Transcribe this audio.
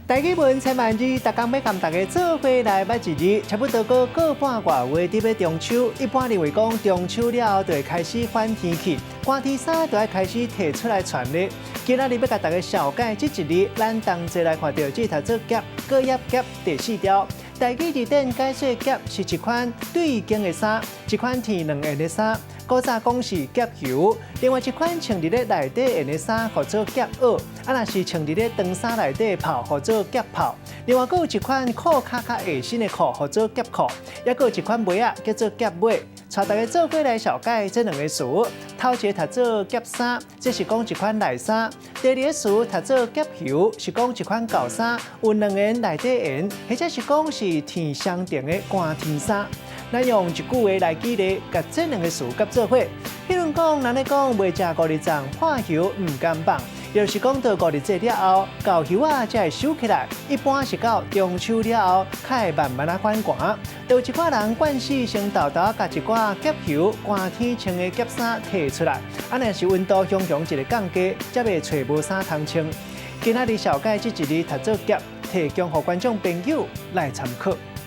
台語文千萬字，逐工欲共大家做伙來捌一字。差不多閣過半外月佇欲中秋，一般認為講中秋了後就會開始反天氣，寒天衫就愛開始提出來穿咧。今仔日欲共大家紹介這一字，咱同齊來看著這讀做夾，閣葉夾第四條。台語字典解說夾是一款對襟的衫，一款天兩緣的衫。古早講是夾袖，另外一款穿佇咧內底緣的衫，號做夾襖；啊，若是穿佇咧長衫內底的袍，號做夾袍。另外，閣有一款褲跤較下身的褲，號做夾褲；抑閣有一款襪仔叫做夾尾。帶大家做伙來紹介這兩个詞。頭一个讀做夾衫，這是講一款內衫；第二个詞讀做夾袖，是講一款厚衫，有兩緣內底緣，或者是講是天相連的寒天衫。咱用一句話來舉例，共這兩个詞夾做伙。彼如講，人咧講袂食五日粽，破袖毋甘放，就是講到五日節了後，厚袖仔才會收起來。一般是到中秋了後，較會慢慢仔反寒。就有一寡人慣勢先沓沓共一寡夾袖、寒天穿的夾衫提出來，按呢是溫度雄雄一个降低，才袂揣無衫通穿。今仔日紹介這一字讀做夾，提供予觀眾朋友來參考。